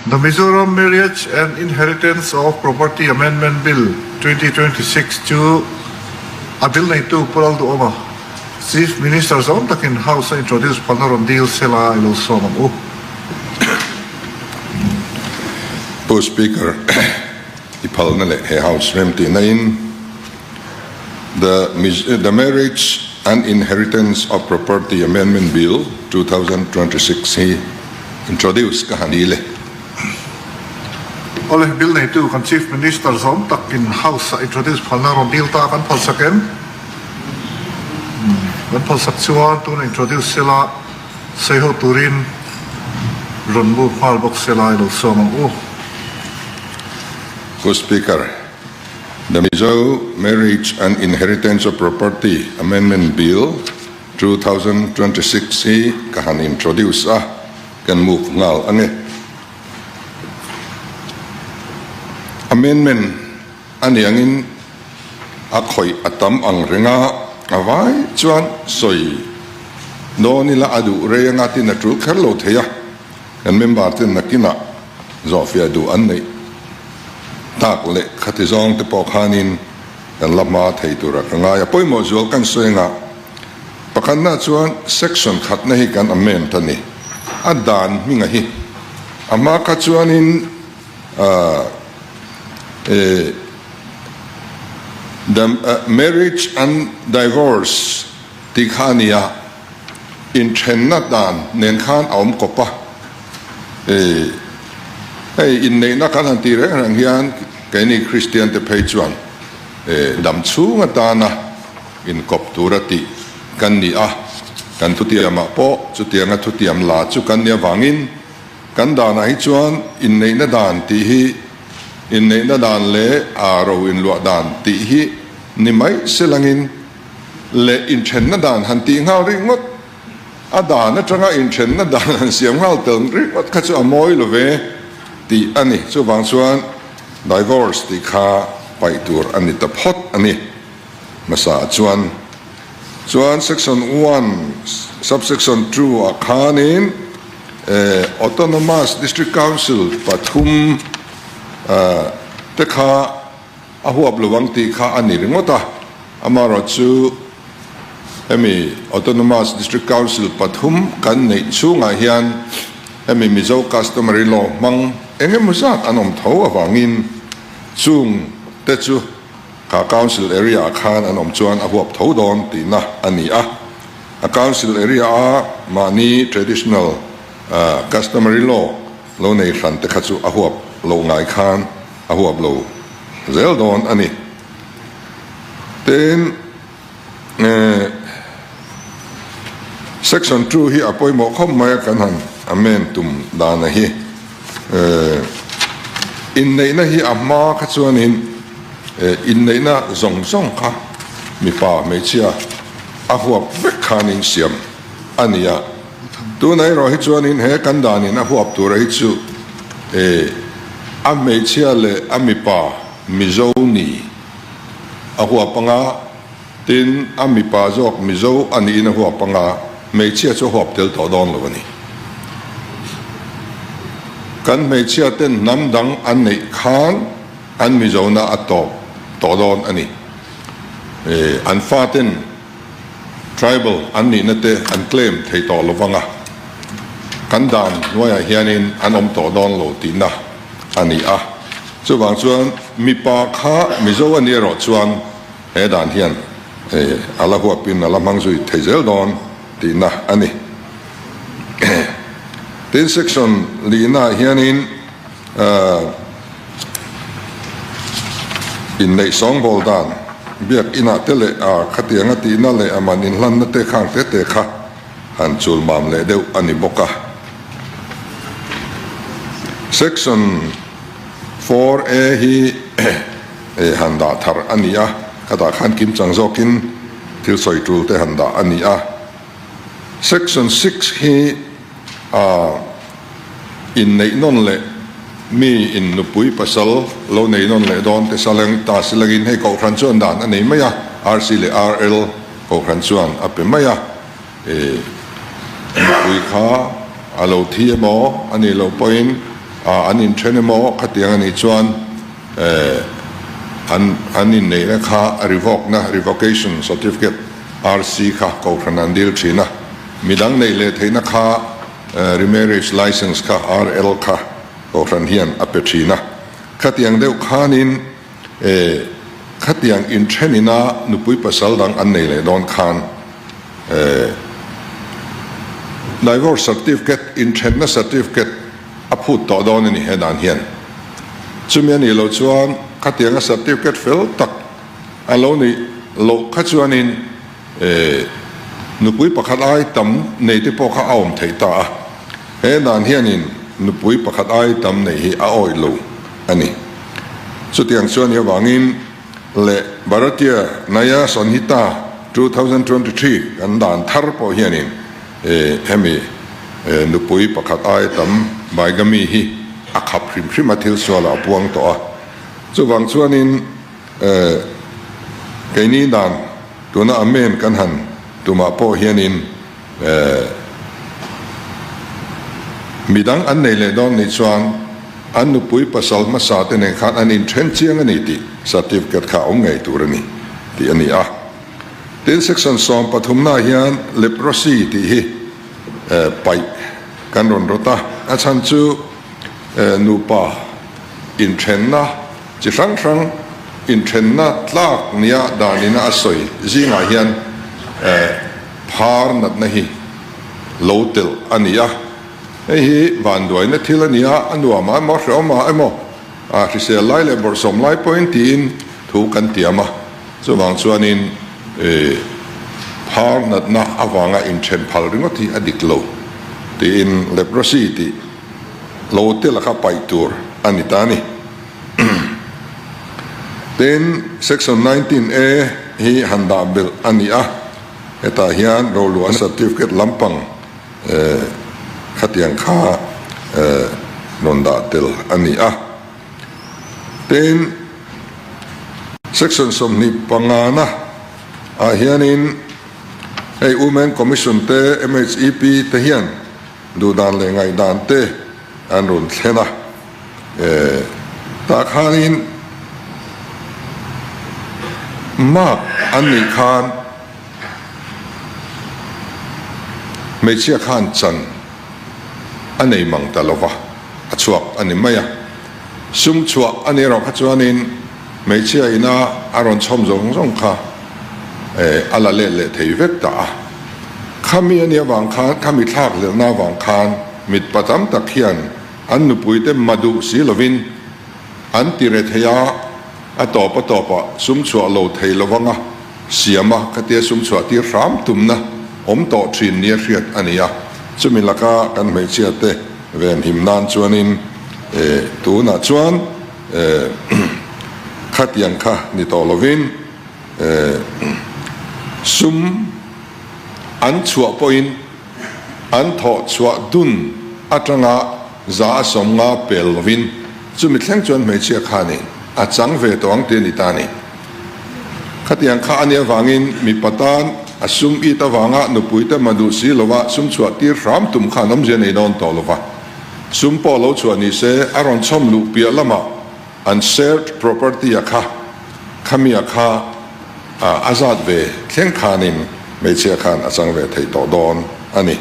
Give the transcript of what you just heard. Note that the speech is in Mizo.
The Mizoram Marriage and Inheritance of Property Amendment Bill, 2026 chu a bill neitu Pu Lalduhawma, Chief Minister zawng takin House a introduce phalna rawn dil sela i lo sawm ang u. Pu Speaker, i phalna leh he House remtihna in The The Marriage and Inheritance of Property Amendment Bill, 2026 hi introduce ka han dil e. Awle, bill neitu kan Chief Minister zawm takin House ah introduce phalna rawn dil ta kan phalsak em? Kan phalsak chuan tuna introduce sela sawiho turin rawn move nghal bawk sela i lo sawm ang u. Pu Speaker, The Mizo Marriage and Inheritance of Property Amendment Bill, 2026 hi ka han introduce a, kan move nghal a ni. Amendment a ni angin a khawih a tam ang reng a, a vai chuan sawi dawn ila a duh rei anga tin a tul kher lo thei a, kan member ten nakinah zawhfiah duh an neih tak leh khati zawng te pawh khanin kan la hma thei tura ka ngai a. Pawimawh zual kan sawi anga pakhatna chuan section khatna hi kan amend a ni. A dan hminga hi a hma kha chuanin the marriage and divorce tih kha a ni a. Inthenna dan nen khan a awm kawp a, hei inneihna kan han tih reng reng hian keini Kristian te phei chuan dam chhung atana inkawp tura tih kan ni a, kan thutiamah pawh chutianga thutiam la chu kan nih avangin kan danah hi chuan inneihna dan tih hi inneihna dan leh a ro inluah dan tih hi ni mai selangin leh inthenna dan han tih nghal ringawt, a dan atanga inthenna dan han siam nghal tel ringawt kha chu a mawi lo ve tih a ni. Chuvang chuan divorce tih kha paih tur a ni ta phawt a ni. Hmasa chuan chuan section one subsection 2 ah khanin Autonomous District Council pathum te kha A huap lo ang tih kha a ni ringawt a, amaherawhchu hemi Autonomous District Council pathum kan neih chhungah hian hemi Mizo Customary Law hmang eng emaw zat an awm tho avangin chung te chu kha Council area ah khan an awm chuan a huap tho dawn tihna a ni a. A Council area a mahni traditional Customary Law lo nei hran te kha chu a huap lo ngai khan a huap lo zel dawn a ni. Tin, Section 2 hi a pawimawh khawp mai a, kan han amend tum dana hi. Inneihna hi a hma kha chuanin inneihna zawng zawng kha mipa hmeichhia a huap vek khanin siam a ni a. Tuna erawh hi chuanin he kan danin a huap tura hi chu a hmeichhia leh a mipa Mizo ni a huap anga, tin a mipa zawk Mizo a niin a huap anga, hmeichhia chu a huap tel tawh dawn lo a ni. Kan hmeichhia ten hnam dang an neih khan an Mizona a tawp tawh dawn a ni. An faten Tribal an nihna te an claim thei tawh lo vang a, kan dan hnuaiah hianin an awm tawh dawn lo tihna a ni a. Chuvang chuan mipa kha Mizo a nih erawh chuan he dan hian a la huapin a la hmang zui thei zel dawn tihna a ni. Tin, section lihnaah hianin Inneih sawngbawl dan, biak inah te leh a khatianga tihna leh a man inhlanna te khang te te kha han chul mam leh deuh a ni bawk a. Section 4A hi han dah thar a ni a, khatah khan kimchang zawkin thil sawi tul te han dah a ni a. Section 6 hi a Inneih nawn leh mi in nupui pasal lo nei nawn leh dawn te saleng ta silangin hei kohhran chuan dan a nei mai a, RC leh RL kohhran chuan a pe mai a, e nupui kha a lo thi emaw a nih loh pawhin An inthen emaw khatiang a nih chuan an an inneihna kha revoke-na, revocation certificate, RC kha kohhran an dil thin a. Midang neih leh theihna kha remarriage licence kha, RL kha kohhran hian a pe thin a. Khatiang deuh khanin khatiang inthenina nupui pasal dang an nei leh dawn khan divorce certificate, inthenna certificate a phut tawh dawn a ni he dan hian. Chumi a nih loh chuan khatianga certificate fel tak a lo nih loh kha chuanin nupui pakhat ai tam nei te pawh kha a awm theih ta a. He dan hianin nupui pakhat ai tam nei hi a awih lo a ni. Chutiang chuan i avangin leh Bharatiya Nyaya Sanhita 2023 kan dan thar pawh hianin hemi nupui pakhat ai tam bigamy hi a khap hrim hrim a, thil sualah a puang tawh a. Chuvang chuanin keini dan tuna amen kan han tumah pawh hianin Midang an nei leh dawn nih chuan an nupui pasal hmasa te nen khan an inthen chiang a ni tih certificate kha a awm ngei tur a ni tih a ni a. Tin, section 13 ah hian leprosy tih hi paih kan rawn rawt a, a chhan chu nupa inthenna chi hrang hrang inthenna tlak nia danina a sawi zingah hian Phar natna hi lo telh a ni a, hei hi vanduaina thil a ni a, a nuamah emaw hrehawmah emaw a hrisel lai leh bawrhsawm lai pawhin tiin thu kan tiam a, chuvang chuanin phar natna avanga inthen phal ringawt hi a dik lo tiin leprosy tih lo telh a kha paih tur a ni ta a ni. Tin, Section 19 A hi han dah belh a ni a, hetah hian roluahna certificate lampang khatiang kha rawn dah tel a ni a. Tin, Section 25 na ah hianin hei Women Commission te, MHEP te hian duhdan leh ngaihdan te an rawn thlen a. Tah khanin mark an nih khan hmeichhia khan chan a nei mang ta lova, a chhuak a ni mai a. Sum chhuah a nih erawh kha chuanin hmeichhia ina a rawn chhawm zawng zawng kha a la let leh thei vek ta a. Khami a nih avang khan, khami thlak hlelhna avang khan mitpa tam tak hian An nupuite ma duh si lovin an ti re thei a, a tawp a tawpah sum chhuah lo thei lo vanga siam a khatia sum chhuah tir hram tumna awm tawh thin nia hriat a ni a. Chumi laka kan hmeichhiate venhim nan chuanin tunah chuan khatiang kha ni tawh lovin sum an chhuah pawhin An thawh chhuah dun atanga 150 pel lovin chumi thleng chuan hmeichhia khanin a chang ve tawh ang tih a ni ta a ni. Khatiang kha a nih avangin mipa tan a sum it avanga nupuite ma duh si lova sum chhuah tir hram tum khan awmzia nei dawn tawh lova. Sum pawh lo chhuah ni se a rawn chhawm luh piah lamah An shared property a kha khamia kha a zat ve thleng khanin hmeichhia khan a chang ve thei tawh dawn a ni.